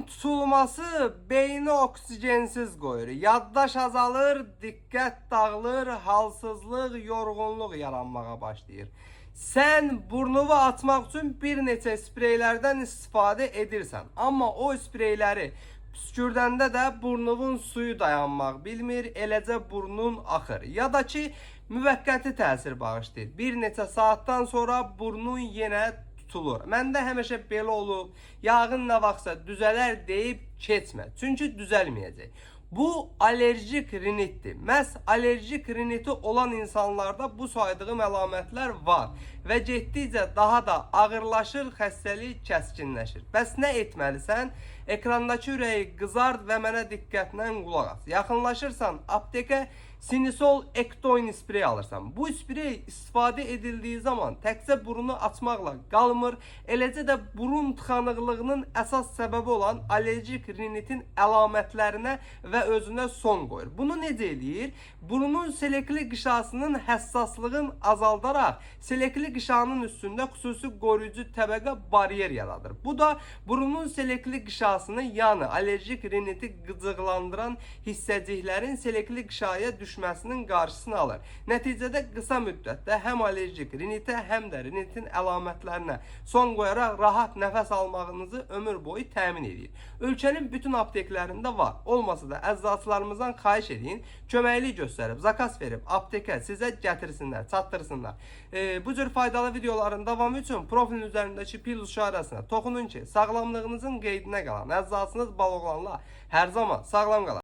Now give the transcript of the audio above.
Burnun tutulması beyni oksigensiz qoyur. Yaddaş azalır, diqqət dağılır, halsızlıq, yorğunluq yaranmağa başlayır. Sən burnunu açmaq üçün bir neçə spreylərdən istifadə edirsən. Amma o spreyləri püskürdəndə də burnunun suyu dayanmaq bilmir, eləcə burnun axır. Ya da ki, müvəqqəti təsir bağışlayır. Bir neçə saatdan sonra burnun yenə tutulur. Məndə həmişə belə olub. Yağın nə vaxtsa düzələr deyib keçmə. Çünki düzəlməyəcək. Bu allerjik rinitdir. Məhz allerjik riniti olan insanlarda bu saydığım əlamətlər var və getdikcə daha da ağırlaşır, xəstəlik kəskinləşir. Bəs nə etməlisən? Ekrandakı ürəyi qızart və mənə diqqətlə qulaq as. Yaxınlaşırsan aptekə, Sinisol Ektoin sprey alırsan. Bu sprey istifadə edildiyi zaman təkcə burunu açmaqla qalmır, eləcə də burun tıxanıqlığının əsas səbəbi olan allerjik rinitin əlamətlərinə və özünə son qoyur. Bunu necə eləyir? Burunun selekli qişasının həssaslığını azaldaraq selekli qişanın üstündə xüsusi qoruyucu təbəqə bariyer yaradır. Bu da burunun selekli qişasını, yəni allerjik riniti qıcıqlandıran hissəciklərin selekli qişaya düşməsinin qarşısını alır. Nəticədə qısa müddətdə həm allerjik rinitə, həm də rinitin əlamətlərinə son qoyaraq rahat nəfəs almağınızı ömür boyu təmin edir. Ölkənin bütün apteklərində var. Olmasa da əczaçılarımızdan xahiş edin, köməklik göstərib, zakaz verib aptekə sizə gətirsinlər, çatdırsınlar. Bu cür faydalı videoların davamı üçün profilin üzərindəki plus işarəsinə toxunun ki, sağlamlığınızın qeydinə qalan əczaçınız Baloğlanla hər zaman sağlam qalın.